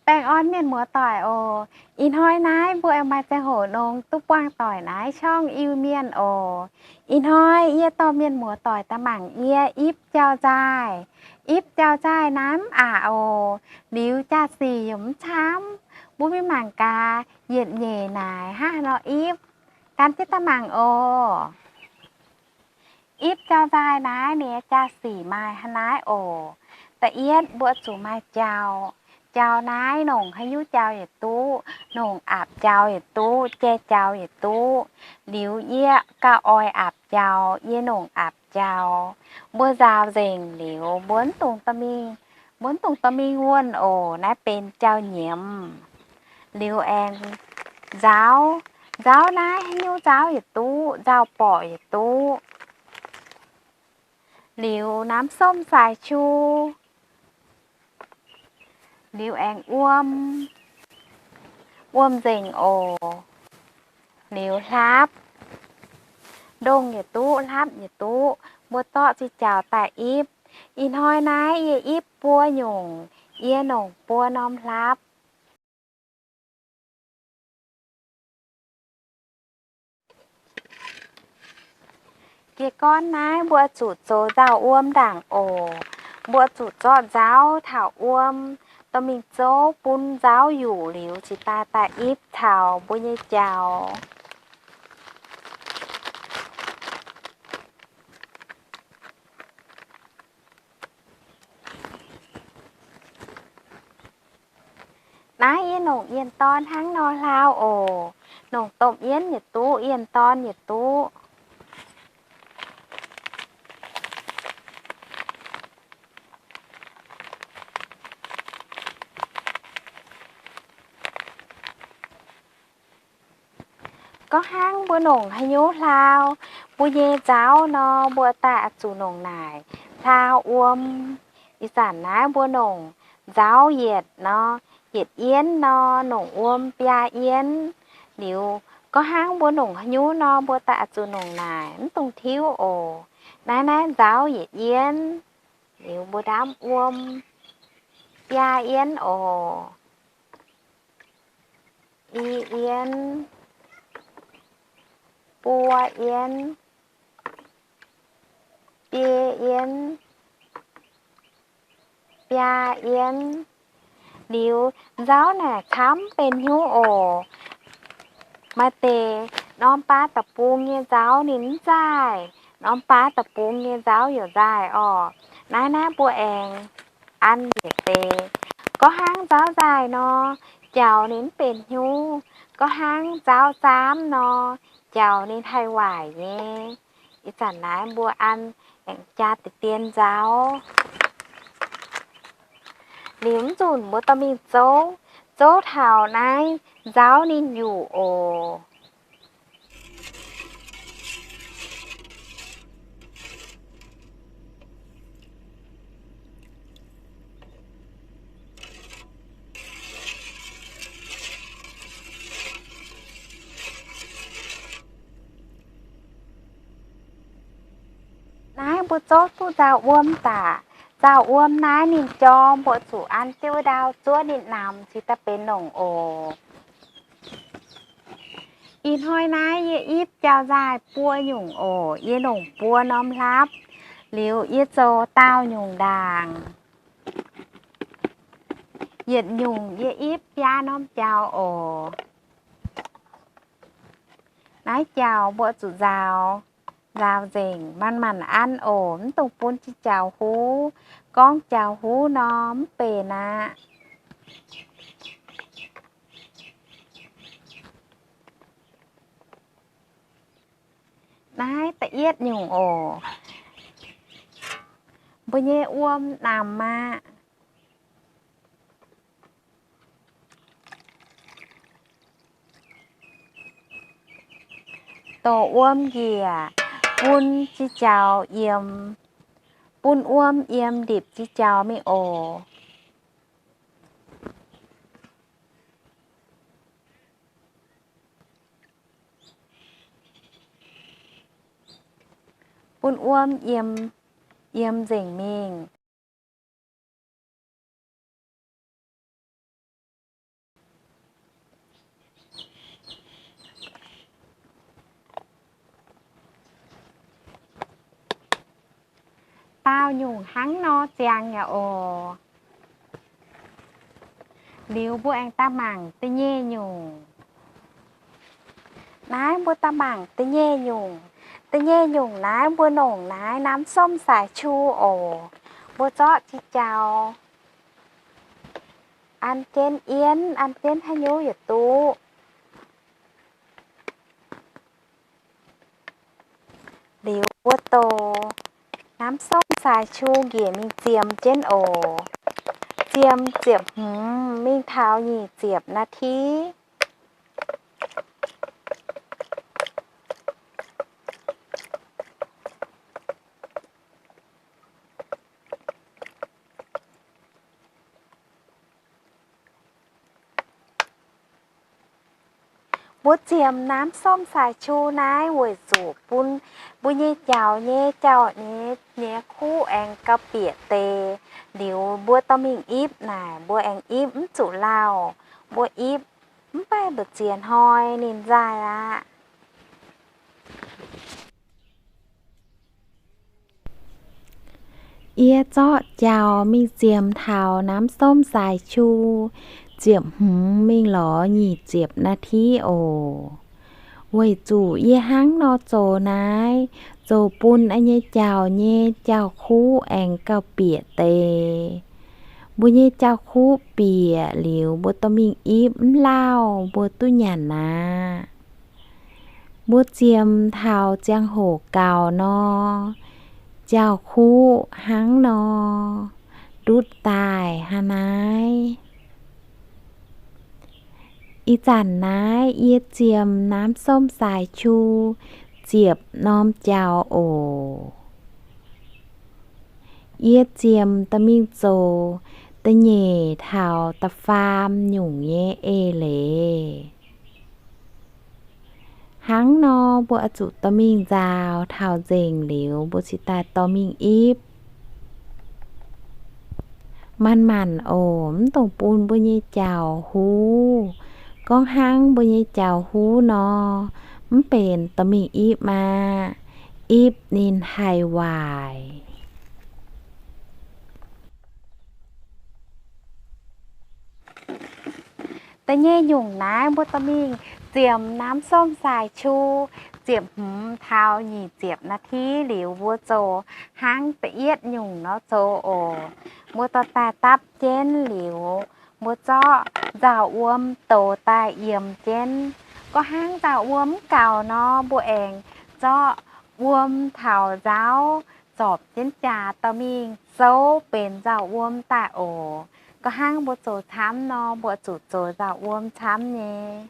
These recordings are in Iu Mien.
Baengh orn mienh muoz-doic oc. Ih hnoi naaiv mbuo aengx maaih ziangh hoc nongx duqv buangh doic naaiv ช่อง Iu-Mienh oc. Ih hnoi yie dorh mienh muoz-doic daaih mangc yie ipv jauv-nzaaih. Ipv jauv-nzaaih naaiv mv aqc oc. Liuz jaa-sic yaac mv camv. Mbuo mingh mangc gaax yietc nyeic naaic hnangv haaix nor ipv. Gan jienv daaih mangc oc. Ipv jauv-nzaaih naaiv ninh nyei jaa-sic maaih hnangv naaiv oc. Da'yietv mbuo zuqc maaih jaux. Jaux naaiv nongc haaix nyungc jaux yietc duqv, nongc aapc jaux yietc duqv, jai jaux yietc duqv. Liuz yie gauh oix aapc jaux, yie nongc aapc jaux. Mbuo nzaaux nzengc liuz mbuo mv dungx dorh mingh, mbuo mv dungx dorh mingh wuonh oc. Naaiv benx jauv-nyiemz. Liuz aengx nzaaux, nzaaux naaiv haaix nyungc nzaaux yietc duqv, nzaaux borqc yietc duqv. Liuz น้ำส้มสายชู. Liuz aengx wuom, wuom nzengc oc. Liuz hlapv, ndongh yietc duqv, hlapv yietc duqv, mbuo dorqv zinh jaux daaih ipv. Ih hnoi naaiv yie ipv buo nyungc, yie nongc buo norm hlapv. Jiez gorn naaiv mbuo zuqc zoux nzauh wuom ndaangc oc. Mbuo zuqc zorqv nzauv taux wuom dorh mingh zouv bun nzauv yuqc liuz cingx daaih daaih ipv taux mbuo nyei jaux. Naaiv yie nongc yienh dorn hnangv nor hlaau oc. Nongc domh yienv yietc duqv, yienh dorn yietc duqv. Gorngv hnangv mbuo nongc haaix nyungc hlaau, mbuo nyei nzauv nor, mbuo daaih oix zuqc nongc naaic hlaau wuom. Ih zanc naaiv mbuo nongc nzauv yietc nor, yietc yienv nor, nongc wuom biaa yienv. Liuz gorngv hnangv mbuo nongc haaix nyungc nor, mbuo daaih oix zuqc nongc naaic, mv dungx tiuv oc. Naaiv naaiv nzauv yietc yienv, liuz mbuo ndaamv wuom biaa yienv oc. I yienv, buo yienv, biei yienv, biaa yienv. Liuz nzauv naaic camv benx hnyouv oc. Maaih deix norm baav deic-bung nyei nzauv ninh mv nzaaih, norm baav deic-bung nyei nzauv yaac nzaaih orqc. Naaiv naaiv mbuo aengx an yietc deix. Gorngv hnangv nzauv nzaaih nor, jaux ninh mv benx hnyouv. Gorngv hnangv nzauv zaamv nor, jaux ninh haih waaic nyei. Ih zanc naaiv mbuo an aengx jaa deix dien nzauv. Liuz mv zunc mbuo dorh mingh zouv, zouv taux naaiv nzauv ninh yuqc oc. Naaiv mbuo zouv duqv nzauh wuom daaih. Nzauh wuom naaiv ninh jorm, mbuo zuqc an diuv ndau zuov ninh namx cingx daaih benx nongc oc. Ih hnoi naaiv yie ipv jauv-nzaaih buo nyungc oc. Yie nongc buo norm hlapv, liuz yie zoux daauh nyungc ndaangc. Yietc nyungc yie ipv biaa norm jaux oc. Naaiv jaux mbuo zuqc nzaaux, nzaaux nzengc, manc-manc an oc. Mv dungx bun jiex jaux huv. Gorngv jaux huv nor mv benx aqv. Naaiv da'yietv nyungc oc. Mbuo nyei wuom namx aqv. Doqc wuom njiec, bun jiex jaux yiem, bun wuom yiem ndipc jiex jaux mingh oc. Bun wuom yiem, yiem nzengc mingh. ndaauh nyungc hnangv nor ziangx yaac oc. Liuz mbuo aengx daaih mangc da'nyeic nyungc. Naaiv mbuo daaih mangc da'nyeic nyungc. Da'nyeic nyungc naaiv mbuo longc naaiv น้ำส้มสายชู oc. Mbuo zorqv jiex jaux an jienv yienv, an jienv haaix nyungc yietc duqv. Liuz mbuo douz น้ำส้มสายชู njiec mingh ziemx jienv oc. Ziemx ziepc hmz mingh taux nyic ziepc นาที. Mbuo ziemx น้ำส้มสายชู naaiv weic zuqc bun mbuo nyei jaux nyei jauv nyei, nyei kuv aengx gauh bieqc deix. Liuz mbuo dorh mingh ipv naaic, mbuo aengx ipv mv zuqc lauh. Mbuo ipv mv baac mbu'ziex hnoi ninh nzaaih aqv. Yie zorqv jaux mingh ziemx taux น้ำส้มสายชู ziepc hmz mingh lorz nyic ziepc นาที oc. Weic zuqc yie hnangv nor zoux naaiv, zoux bun yie nyei jaux nyei jauv-kuv aengx gauh bieqc deix. Mbuo nyei jauv-kuv bieqc liuz, mbuo dorh mingh ipv mv lauh, mbuo duqv nyanc aqv. Mbuo ziemx taux ziangh hoc gaux nor, jauv-kuv hnangv nor ndutv daaih hnangv naaiv. Ih zanc naaiv yie ziemx น้ำส้มสายชู ziepc norm jaux oc. Yie ziemx dorh mingh zoux da'nyeic taux da'faam nyungc nyei eix leiz. Hnangv nor mbuo oix zuqc dorh mingh nzaaux taux nzengc liuz, mbuo cingx daaih dorh mingh ipv. Manc-manc oc, mv dungx bun mbuo nyei jaux huv. Gorngv hnangv mbuo nyei jaux huv nor, mv benx dorh mingh ipv aqv. Ipv ninh haih waaic. Da'nyeic nyungc naaiv mbuo dorh mingh ziemx น้ำส้มสายชู ziepc hmz taux nyic ziepc นาที liuz, mbuo zoux hnangv da'yietv nyungc nor zoux oc. Mbuo dorh daaih dapv jienv liuz, mbuo zorqv nzauh wuom douz daaih yiemx jienv. Gorngv hnangv nzauh wuom mv gaux nor, mbuo aengx zorqv wuom taux nzauv zorpc jienv jaax dorh mingh souv benx nzauh wuom daaih oc. Gorngv hnangv mbuo zoux camv nor, mbuo zuqc zoux nzauh wuom camv nyei.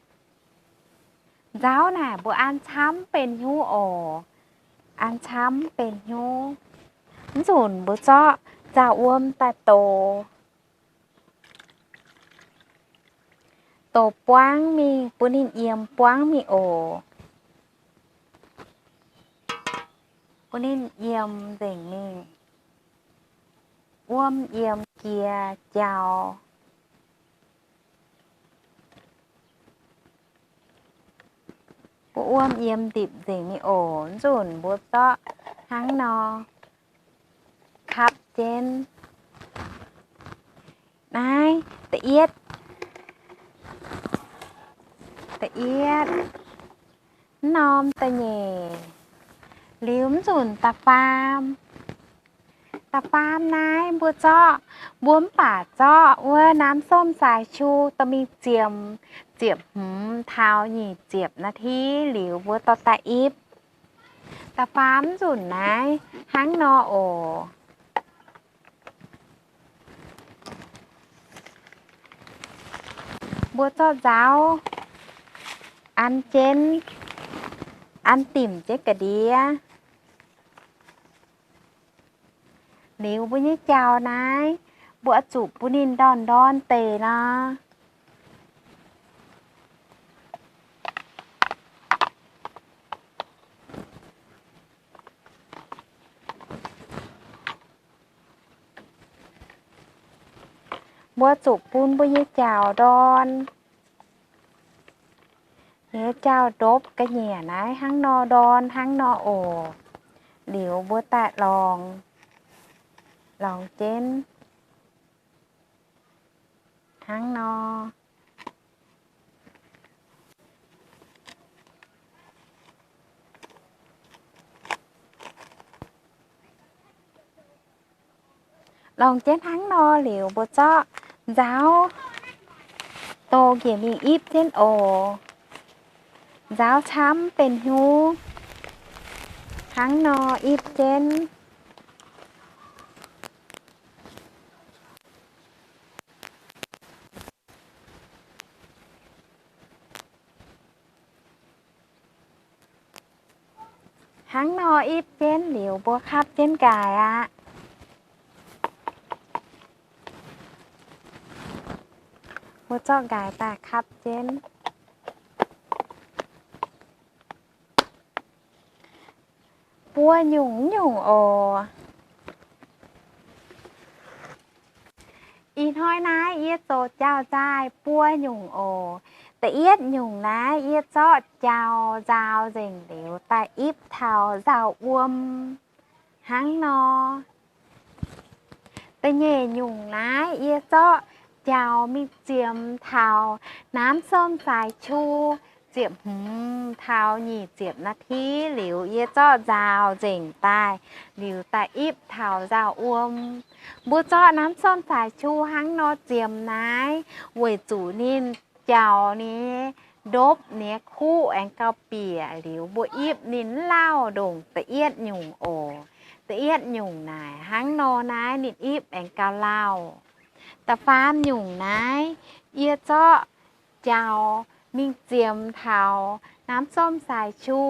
Nzauv naaic mbuo an camv benx hnyouv oc. An camv benx hnyouv. Mv nzunc mbuo zorqv nzauh wuom daaih douz. Douz buangv mingh, bun ninh yiem buangv mingh oc. Bun ninh yiem nzengc mingh. Wuom yiem jiex jaux. Bun wuom yiem ndipc nzengc mingh oc. Nzunc mbuo zorqv hnangv nor kapv jienv. Naaiv da'yietv, da'yietv, mv norm da'nyeic, liuz mv nzunc da'faam. Da'faam naaiv mbuo zorqv, mbuo mv baac zorqv wuov น้ำส้มสายชู dorh mingh ziemx ziepc hmz taux nyic ziepc นาที liuz mbuo dorh daaih ipv. Da'faam nzunc naaiv hnangv nor oc. Mbuo zorqv nzauv an jienv, an dimc jienv ga'ndiev. Liuz mbuo nyei jaux naaiv, mbuo oix zuqc bun ninh ndorn-ndorn deix nor. Mbuo zuqc bun mbuo nyei jaux ndorn. Nyei jaux ndopv ga'nyiec naaiv hnangv nor ndorn hnangv nor oc. Liuz mbuo daaih lorngx. Lorngx jienv hnangv nor. Lorngx jienv hnangv nor liuz, mbuo zorqv nzaauv doh njiec mingh ipv jienv oc. Nzaauv camv benx hnyouv hnangv nor ipv jienv. Hnangv nor ipv jienv liuz, mbuo kapv jienv nqaaix aqv. Mbuo zorqv nqaaix daaih kapv jienv. Buo nyungc nyungc oc. Ih hnoi naaiv yie zoux jauv-nzaaih buo nyungc oc. Da'yietv nyungc naaiv yie zorqv jauv nzaaux nzengc liuz daaih ipv taux nzauh wuom hnangv nor. Da'nyeic nyungc naaiv yie zorqv jauv mingh ziemx taux namv somv sai-chu ziepc hmz taux nyic ziepc นาที liuz, yie zorqv nzaaux nzengc daaih liuz daaih ipv taux nzauh wuom. Mbuo zorqv namv somv sai-chu hnangv nor ziemx naaiv weic zuqc ninh jauv nyei ndopv nyei kuv aengx gauh bieqc liuz, mbuo ipv ninh mv lauh ndongc da'yietv nyungc oc. Da'yietv nyungc naaic hnangv nor naaiv ninh ipv aengx gauh lauh. Da'faam nyungc naaiv yie zorqv jauv mingh ziemx taux namv somv sai-chu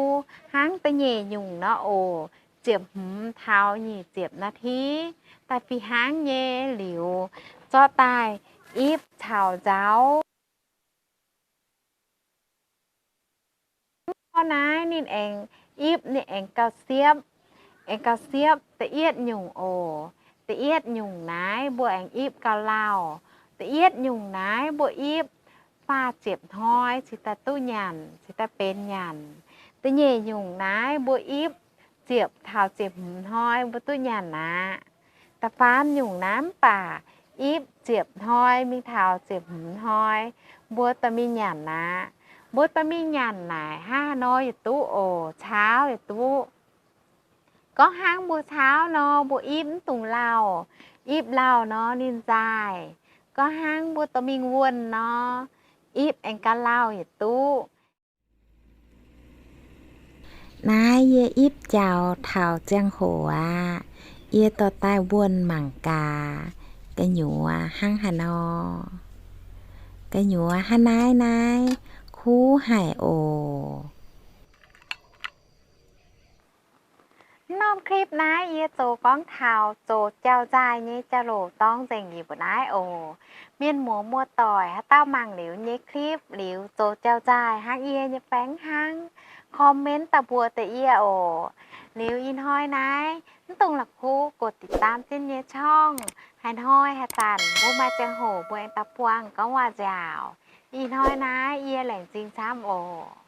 hnangv da'nyeic nyungc nor oc, ziepc hmz taux nyic ziepc นาที daaih fih hnangv nyei liuz, zorqv daaih ipv caux nzaaux. Hnangv nor naaiv ninh aengx ipv ninh aengx gauh siepv, aengx gauh siepv da'yietv nyungc oc. Da'yietv nyungc naaiv mbuo aengx ipv gauh lauh. Da'yietv nyungc naaiv mbuo ipv faah ziepc hnoi cingx daaih duqv nyanc, cingx daaih benx nyanc. Da'nyeic nyungc naaiv mbuo ipv ziepc taux ziepc hmz hnoi mbuo duqv nyanc aqv. Da'faam nyungc naaiv mv baac ipv ziepc hnoi mingh taux ziepc hmz hnoi mbuo dorh mingh nyanc aqv. Mbuo dorh mingh nyanc naaic hnangv haaix nor yaac duqv oc, caauv yaac duqv. Gorngv hnangv mbuo caauv nor, mbuo ipv mv dungx lauh. Ipv lauh nor ninh nzaaih. Gorngv hnangv mbuo dorh mingh wuonh nor, ipv aengx gauh lauh yaac duqv. Naaiv yie ipv jaux taux ziangh hoc aqv. Yie dorh daaih wuonh mangc gaax, gu'nyuoz hnangv haaix nor. Gu'nyuoz hnangv naaiv naaiv kuv haic oc. Norm clip naaiv yie zoux gorngv taux zoux jauv-nzaaih nyei jauv-louc dorng nzengc yie mbuo naaiv oc. Mienh muoz muoz-doic haaix dauh mangc liuz nyei clip liuz zoux jauv-nzaaih hnangv yie nyei baeng hnangv, comment daaih mbuox deix yie oc. Liuz ih hnoi naaiv mv dungx la'kuqv กดติดตาม jienv nyei ช่อง. Haaix hnoi haaix zanc mbuo maaih ziangh hoc mbuo aengx daaih buangh gorngv waac-nziaauc. Ih hnoi naaiv yie laengz zingh camv oc.